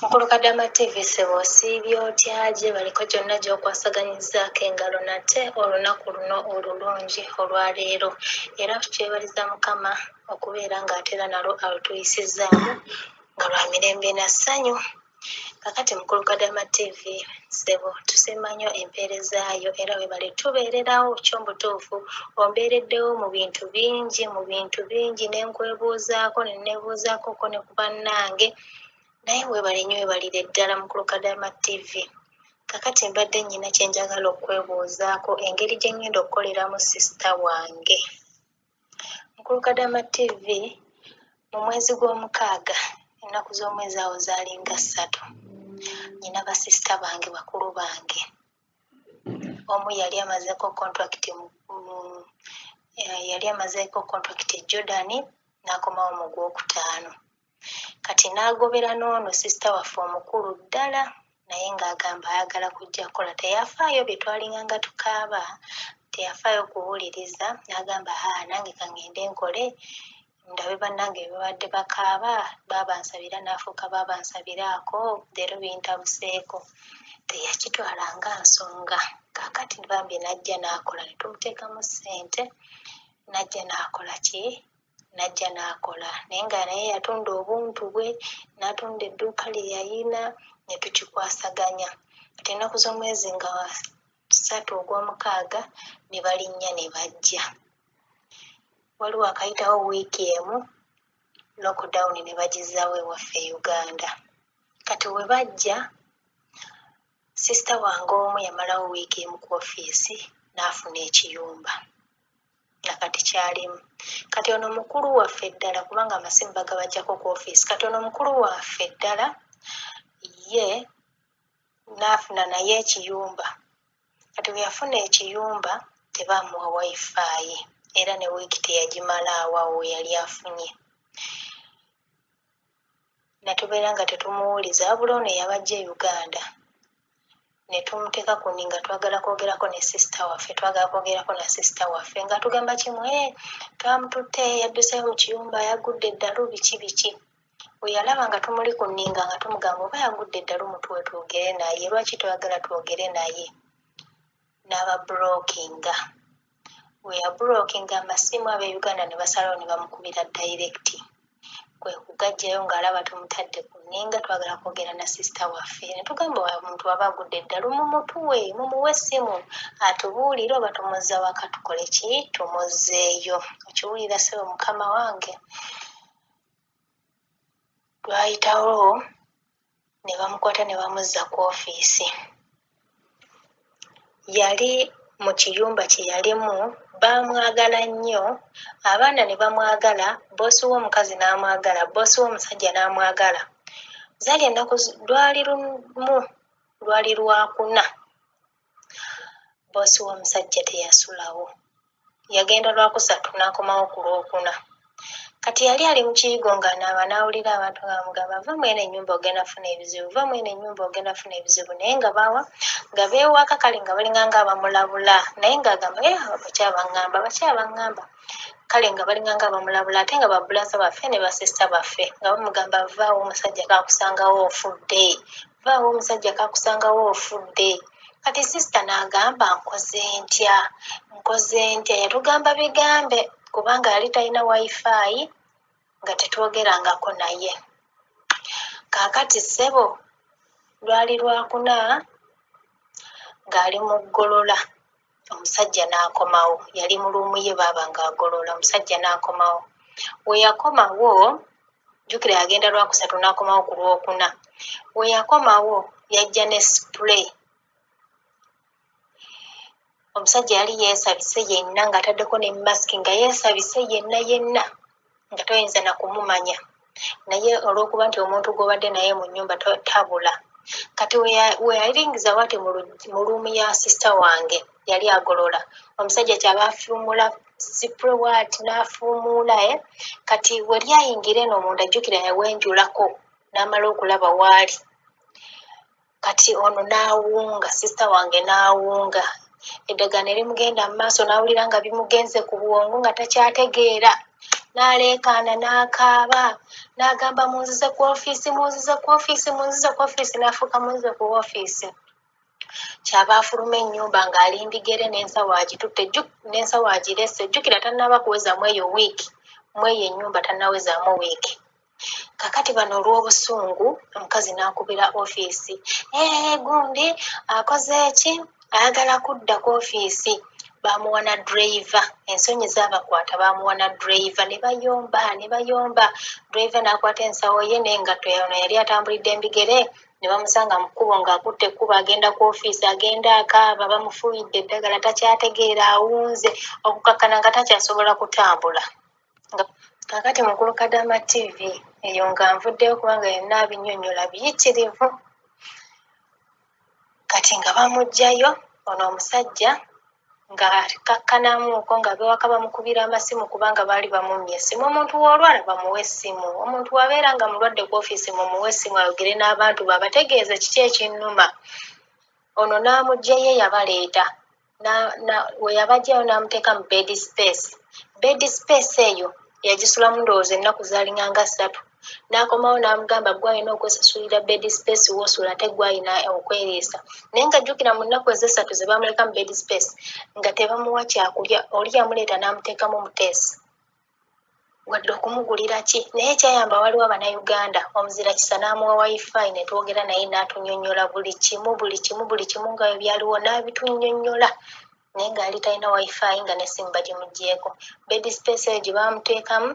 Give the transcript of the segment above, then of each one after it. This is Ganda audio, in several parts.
Mukulu Kadama TV, ssebo osiibye otya? Gye baliko gyonna gy'okwasaganyizaako engalo nate olunaku luno olulungi olwaleero, era tukyebaliza Mukama okubeera ng'ate era nalwo alutuyisizzaamu nga lwa mirembe na ssanyu. Kakati Mukulu Kadama TV, ssebo tusiima nnyo empeerezaayo era webale tubeererawo. Kyo mubutuufu ombeereddewo mu bintu bingi, mu bintu bingi, ne nkwebuuzaako ne neebuuzaakoko ne ku bannange, naye weebale nnyo, weebalire ddala Mukulu Kadama TV. Kakati mbadde nnyina kye njagala okwebuuzaako, engeri gye ŋŋenda okukoleramu sisita wange. Mukulu Kadama TV, mu mwezi gw'omukaaga, ennaku z'omwezi awo zaalinga 3, nnyina basisita bange bakulu bange. Omu yali amazeeko contract yali amazeeko contract e Jordan n'akomawo mu gwokutaano. Kati n'agobera n'ono sisita waffe omukulu ddala, naye ng'agamba ayagala kujja kukola. Teyafaayo bye twalinganga tukaaba, teyafaayo kuwuliriza, n'agamba haa, nange ka ŋŋende nkole ndabe bannange bye babadde bakaaba, baabansabira n'afuuka baabansabiraako, leero bintabuseeko. Teyakitwala nga nsonga. Kaakati bambi n'ajja n'akola ne tumuteekamu ssente, n'ajja n'akola ki? N'ajja n'akola, naye nga naye yatunda obuntu bwe, n'atunda edduuka lye yayina ne tukikwasaganya. Kati ennaku z'omwezi nga 3 ogw'omukaaga ne balinnya ne bajja. Waliwo akayitawo wiiki emu, lockdown ne bagizzaawo ewaffe e Uganda. Kati we bajja, sisita wange omu yamalawo wiiki emu ku ofiisi n'afuna ekiyumba, nakati kyalimu. Kati ono mukulu waffe ddala, kubanga amasimu bagabaggyako ku ofiisi, kati ono mukulu waffe ddala ye n'afuna naye ekiyumba. Kati bwe yafuna ekiyumba tebaamuwa wifi, era ne wiiki teyagimalaawo awo we yali afunye. Natubeera nga tetumuwuliza, wabula ono eyabajja e Uganda ne tumuteeka ku nninga, twagala kwogerako ne sisita waffe, twagala kwogerako na sisita waffe, nga tugamba kimu, twamututte, yadduseeyo mu kiyumba, yagudde eddalu, biki biki. Bwe yalaba nga tumuli ku nninga nga tumugamba oba yagudde eddalu mutuwe twogere naye, lwaki toyagala twogere naye? N'ababulokinga. Bwe yabulokinga amasimu, ab'e Uganda ne basalawo ne bamukubira direct. Kwe kugaggyayo ng'alaba tumutadde ku nninga, twagala kwogera na sisita waffe. Ne tugamba omuntu aba agudde eddalu mumutuwe, mumuwe essimu atubuulire oba tumuzza waka tukole ki? Tumuzzeeyo. Okiwulira ssebo mukama wange? Lwayitawo ne bamukwata ne bamuzza ku ofiisi. Yali mu kiyumba kye yalimu, baamwagala nnyo, abaana ne bamwagala, bboosi w'omukazi n'amwagala, bboosi w'omusajja n'amwagala. Zaali ennaku, lwali lumu, lwali lwakuna, bboosi w'omusajja teyasulawo. Yagenda lwakusatu n'akomawo ku lwokuna. Kati yali ali mu kiyigo ng'anaaba, n'awulira abantu nga bamugamba, va mu eno ennyumba ogenda kufuna ebizibu, va mu eno ennyumba ogenda kufuna ebizibu. Naye nga bawa nga beewaka, kale nga balinga nga abamulabula, naye ng'agamba bakyabaŋŋamba, bakyabaŋŋamba, kale nga balinga nga abamulabula, ate nga babulaza baffe ne basisita baffe nga bamugamba vaawo omusajja kakusangawo ofudde, vaawo omusajja kakusangawo ofudde. Kati sisita n'agamba nkoze ntya, nkoze ntya? Yatugamba bigambe kubanga yali talina wifi, nga tetwogerangako naye. Kaakati ssebo lwali lwakuna ng'ali mu ggolola, omusajja n'akomawo. Yali mu luumu ye baaba ng'agolola, omusajja n'akomawo. We yakomawo, jjukira yagenda lwakusatu n'akomawo ku lwokuna. We yakomawo yajja ne spray. Omusajja yali yeesabise yenna ng'ataddeko ne masiki, nga yeesabise yenna yenna nga toyinza na kumumanya, naye olw'okuba nti omuntu gw'obadde naye mu nnyumba tabula. Kati we yalingiza bw'ati mu luumu ya sisita wange yali agolola, omusajja kyava afuumula spray bw'ati n'afuumuula. Kati we lyayingira eno omunda, jjukira yawenjulako n'amala okulaba waali. Kati ono n'awunga, sisita wange n'awunga, eddagala ne limugenda mu maaso, n'awulira nga bimugenze ku bwongo nga takyategeera. N'aleekaana n'akaaba n'agamba munzize ku ofiisi, munzize ku ofiisi, munzize ku ofiisi, n'afuuka munzize ku ofiisi. Kyava afuluma ennyumba ng'ali mbigere n'ensawo agitutte n'ensawo agirese. Jjukira tannaba kuwezaamu eyo wiiki, mu eyo ennyumba tannawezaamu wiiki. Kakati bano olw'obusungu omukazi n'akubira ofiisi, ee gundi akoze ki, ayagala kudda ku ofiisi. Baamuwa na driver, ensonyi zaabakwata baamuwa na driver ne bayomba ne bayomba. Driver n'akwata ensawo ye n'engatto ono yali atambulidde mbigere ne bamusanga mu kkubo ng'akutte ekkubo agenda ku ofiisi, agenda akaaba, bamufuuyidde eddagala takyategeera, awunze okukakkana nga takyasobola kutambula. Kaakati mukulu Kadama TV eyo nga nvuddeyo kubanga yenna abinnyonnyola biyitirivu. Kati nga bamuggyayo ono omusajja ng'akakkanamuuko nga ab'ewaka bamukubira amasimu kubanga baali bamummye essimu. Omuntu w'olwala bamuwe essimu, omuntu w'abeera nga mulwadde ku ofiisi mumuwe essimu ayogere n'abantu be abategeeze kiki ekinnuma. Ono n'amuggyayo eyabaleeta, we yabaggyayo n'amuteeka mu bed space. Bed space eyo yagisulamu ndowooza ennaku zaalinga nga ssatu. N'akomawo n'amugamba ggwe alina okwesasulira bed space w'osula ate ggwe alina okweriisa. Naye nga jjukira mu nnaku ez'essatu ze baamuleka mu bed space nga tebamuwa kyakulya, oli yamuleeta n'amuteekamu muteesi wadde okumugulira ki. Naye ekyayamba waliwo Abannayuganda, omuzira kisa n'amuwa wifi ne twogera naye n'atunnyonnyola buli kimu buli kimu buli kimu nga bwe byaliwo n'abitunnyonnyola. Naye ng'ali talina wifi nga n'essimu bagimuggyeeko. Bed space eyo gye baamuteekamu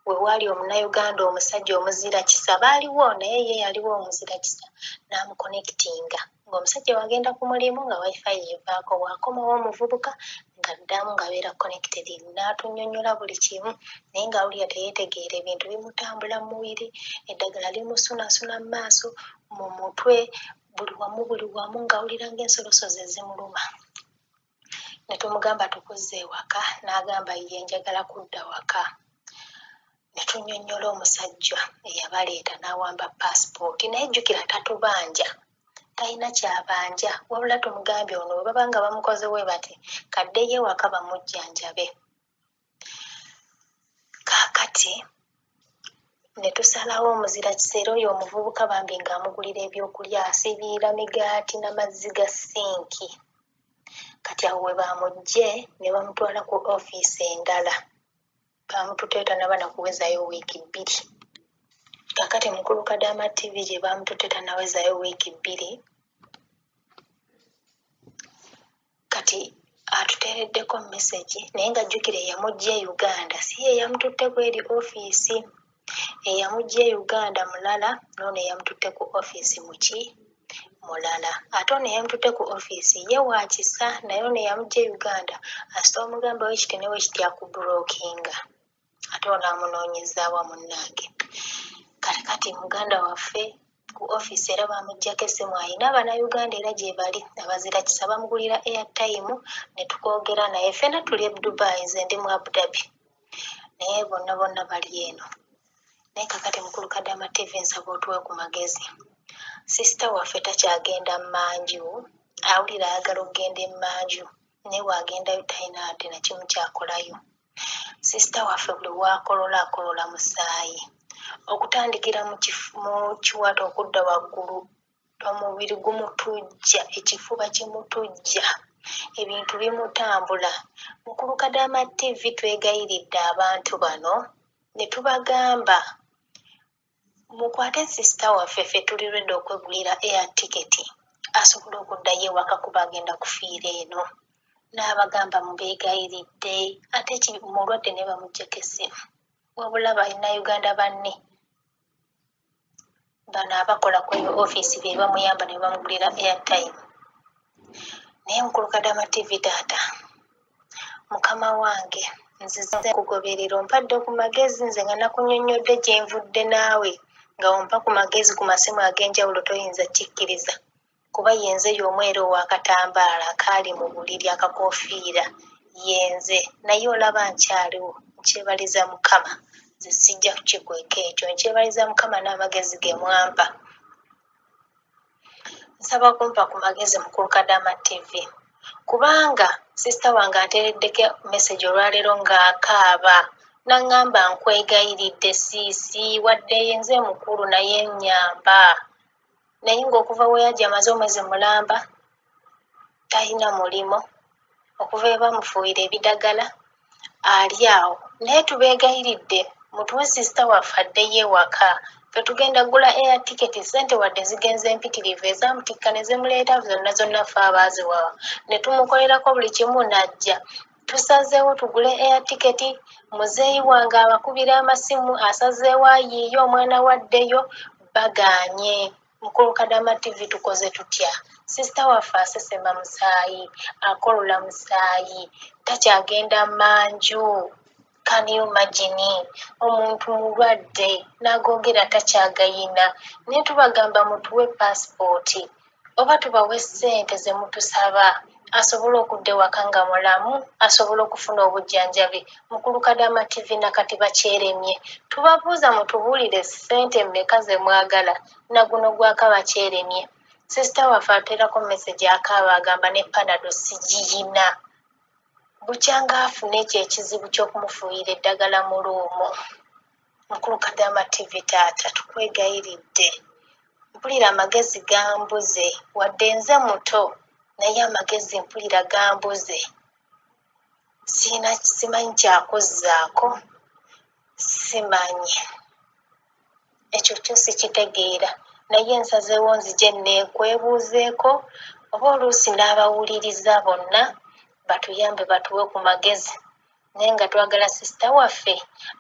we waali Omunnayuganda omusajja omuzira kisa baaliwo naye ye yaliwo omuzira kisa n'amuconnectinga ng'omusajja wagenda ku mulimu nga wifi evaako, bw'akomawo omuvubuka ng'addamu ng'abeera connected n'atunnyonnyola buli kimu. Naye ng'awulira teyeetegeera, ebintu bimutambula mu mubiri, eddagala limusunaasuna mu maaso, mu mutwe, buli wamu ng'awulira ng'ensolosozi ezimuluma. Ne tumugamba tukuzze ewaka, n'agamba ye njagala kudda waka. Ne tunnyonnyola omusajja eyabaleeta n'awamba paasipooti, naye jjukira tatubanja, talina kyabanja, wabula tumugambye ono bwe baba nga bamukoze bwe bati kaddeyo ewaka bamujjanjabe. Kaakati ne tusalawo omuzira kiseera oyo omuvubuka bambi ng'amugulira ebyokulya, asiibirira migaati n'amazzi ga sinki. Kati awo we bamuggye ne bamutwala ku ofiisi endala. Bamututte tannaba na kuwezaayo wiiki bbiri. Kaakati mukulu Kadama TV gye bamututte tannawezaayo wiiki bbiri. Kati atuteereddeko message naye nga jjukira eyamuggya e Uganda si ye yamututte ku eri ofiisi. Eyamuggya e Uganda mulala n'ono eyamututte ku ofiisi muki mulala. Ate ono eyamututte ku ofiisi ye wa kisa, naye ono eyamuggya e Uganda asita omugamba wekiti ne wekiti akubulokinga. Ate ono amunoonyezaawa munnange. Kati kati muganda waffe ku ofiisi era bamuggyako essimu, ayina Abannayuganda era gye bali abazira kisa bamugulira airtime ne tukwogera naye. Ffenna tuli e Dubai, nze ndi mu Abu Dhabi naye bonna bonna bali eno. Naye kakati mukulu Kadama TV nsaba otuwe ku magezi. Sisita waffe takyagenda mmanju, awulira ayagala okugenda emmanju naye bw'agendayo talina ate na kimu ky'akolayo. Sisita waffe buli w'akolola akolola musaayi. Okutandikira mu kiwato okudda waggulu omubiri gumutujja, ekifuba kimutujja, ebintu bimutambula. Mukulu Kadama TV twegayiridde abantu bano ne tubagamba mukwate sisita waffe ffe tuli ready okwegulira air ticket asobole okuddayo ewaka kuba agenda kufiira eno. N'abagamba mubeegayiridde ate mulwadde ne bamuggyako essimu. Wabula Bannayuganda banne bano abakola ku eyo ofiisi be bamuyamba ne bamugulira airtime. Naye mukulu Kadama TV taata, mukama wange nzize kugoberera, ompadde ku magezi nze nga nakunnyonnyodde gye nvudde naawe nga ompa ku magezi ku masimu ag'enjawulo toyinza kikkiriza. Kuba yenze y'omu era ow'akatambaala akaali mu buliri akakoofiira yenze, naye olaba nkyaliwo, nkyebaliza Mukama. Nze sijja kukikweka ekyo, nkyebaliza Mukama n'amagezi ge mwampa. Nsaba kumpa ku magezi mukulu Kadama TV kubanga sisita wange anteereddeko message olwaleero ng'akaaba N'aŋŋamba nkwegayiridde siisi wadde nze mukulu naye nnyamba. Naye ng'okuva we yajja amaze omwezi mulamba talina mulimo, okuva we bamufuuyira ebidagala ali awo. Naye tubeegayiridde mutuwe sisita waffe addeyo ewaka. Ffe tugenda kugula air ticket, ssente wadde zigenze mpitirivu ezamutikka ne zimuleeta zonna zonna ffe abaaziwawa ne tumukolerako buli kimu n'ajja. Tusazeewo tugule air ticket, muzeeyi wange abakubira amasimu asazeewo ayiiye omwana we addeyo, bagaanye. Mukulu Kadama TV tukoze tutya? Sisita waffe asesema musaayi, akolola musaayi, takyagenda manju. Can you imagine? Omuntu mulwadde n'agoogera takyagayina. Naye tubagamba mutuwe paasipooti oba tubawe ssente ze mutusaba asobole okudda ewaka nga mulamu, asobole okufuna obujjanjabi. Mukulu Kadama TV nakati bakyeremye. Tubabuuza mutubuulire ssente mmeka ze mwagala, na guno gwaka bakyeremye. Sisita waffe ateerako message akaaba agamba ne Panado sigiyina. Bukyanga afuna ekyo ekizibu ky'okumufuuyira eddagala mu luumu. Mukulu Kadama TV taata tukwegayiridde. Mpulira amagezi gambuze, wadde nze muto naye amagezi mpulira gambuze. Sirina simanyi kyakuzzaako, simanyi. Ekyo kyo sikitegeera naye nsazeewo nzije neekwebuuzeeko oba oluusi n'abawuliriza bonna batuyambe batuwe ku magezi. Naye nga twagala sisita waffe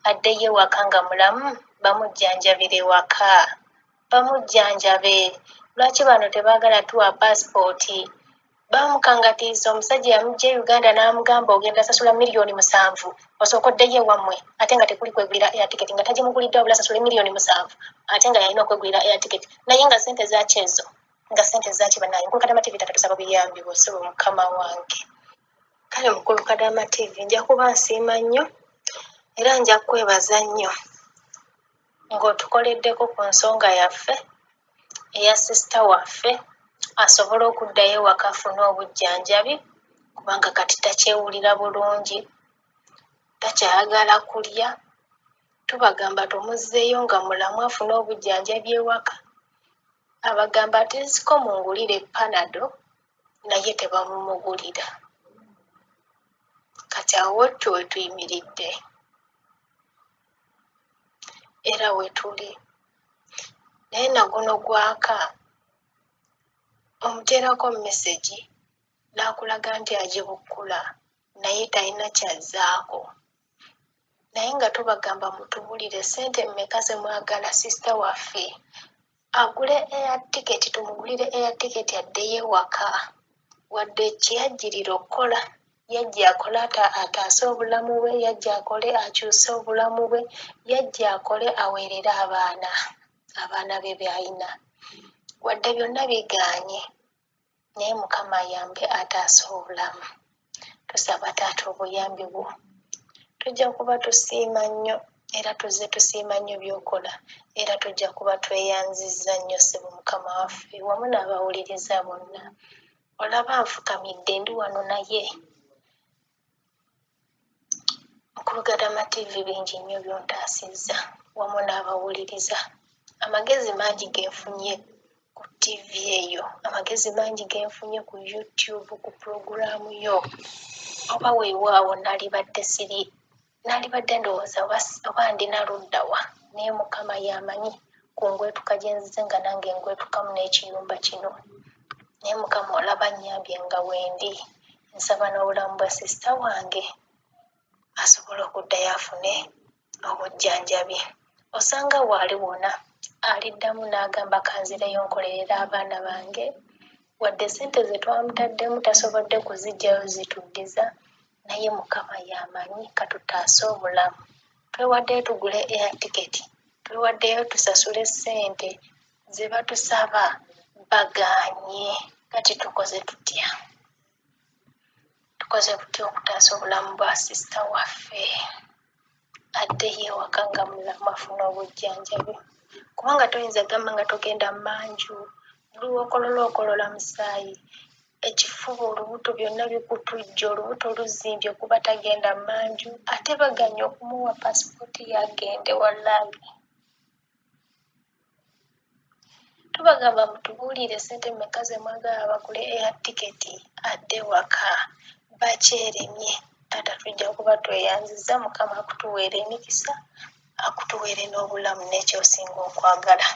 addeyo ewaka nga mulamu, bamujjanjabire ewaka. Bamujjanjabe. Lwaki bano tebaagala tuwa paasipooti? Baamukangatiisa omusajja yamuggya e Uganda n'amugamba ogenda sasula 7,000,000 osooke oddeyo ewammwe ate nga tekuli kwegulira air ticket nga tagimugulidde wabula asasule 7,000,000 ate nga yalina okwegulira air ticket naye nga ssente zaaki ezo nga ssente zaaki bannange. Mukulu Kadama TV taata tusaba buyambi bwo ssebo mukama wange. Kale Mukulu Kadama TV nja kuba nsiima nnyo era nja kukwebaza nnyo ng'otukoleddeko ku nsonga yaffe eya sisita waffe asobole okuddayo ewaka afune obujjanjabi kubanga kati takyewulira bulungi, takyayagala kulya. Tubagamba tumuzzeeyo nga mulamu afune obujjanjabi ewaka. Abagamba ati nsiko mungulire Panado naye tebamumugulira. Kati awo wettu we tuyimiridde era we tuli. Naye naguno gwaka omuteerako mesegi n'akulaga nti agibukkula naye talina ky'azzaako. Naye nga tubagamba mutubulire ssente mmeka ze mwagala sisita waffe agule air ticket, tumugulire air ticket addeyo ewaka. Wadde kye yajjirira okukola, yajja akole ataase obulamu bwe, yajja akole akyuse obulamu bwe, yajja akole aweerere abaana, abaana be by'alina. Wadde byonna bigaanye naye Mukama ayambe ataase obulamu. Tusaba taata obuyambi bwo. Tujja kuba tusiima nnyo era tuzze tusiima nnyo by'okola era tujja kuba tweyanzizza nnyo ssebo Mukama waffe wamu n'abawuliriza bonna. Olaba nfukamidde ndi wano naye Mukulu Kadama TV bingi nnyo by'ontaasizza wamu n'abawuliriza. Amagezi mangi ge nfunye ku TV eyo, amagezi mangi ge nfunye ku YouTube ku pulogulaamu yo. Oba weewaawo nalibadde siri nalibadde ndowooza oba ndi na ludda wa naye Mukama y'amanyi ku ngwetuka gye nzize nga nange ngwetukamu n'ekiyumba kino. Naye Mukama olaba annyambye nga wendi. Nsaba n'obulamu bwa sisita wange asobole okuddayo afune obujjanjabi. Osanga bw'aliwona aliddamu n'agamba kanzireyo nkolerere abaana bange wadde ssente ze twamutaddemu tasobodde kuziggyayo zituddiza naye Mukama y'amanyi katutaase obulamu. Twewaddeyo tugule air ticket, twewaddeyo tusasule ssente ze batusaba bagaanye. Kati tukoze tutya? Tukoze tutya okutaasa obulamu bwa sisita waffe addeyo ewaka nga mulamu afune obujjanjabi? Kubanga toyinza gamba nga togenda mmanju, buli w'okolola okolola musaayi. Ekifuba, olubuto byonna bikutujja, olubuto luzimbye kuba tagenda mmanju, ate baganye okumuwa paasipooti ye agende. Wallaahi tubagamba mutubuulire ssente mmeka ze mwagala bagule air ticket adde waka, bakyeremye. Taata tujja kuba tweyanzizza, Mukama akutuweere emikisa, akutuweere n'obulamu n'ekyosinga okwagala.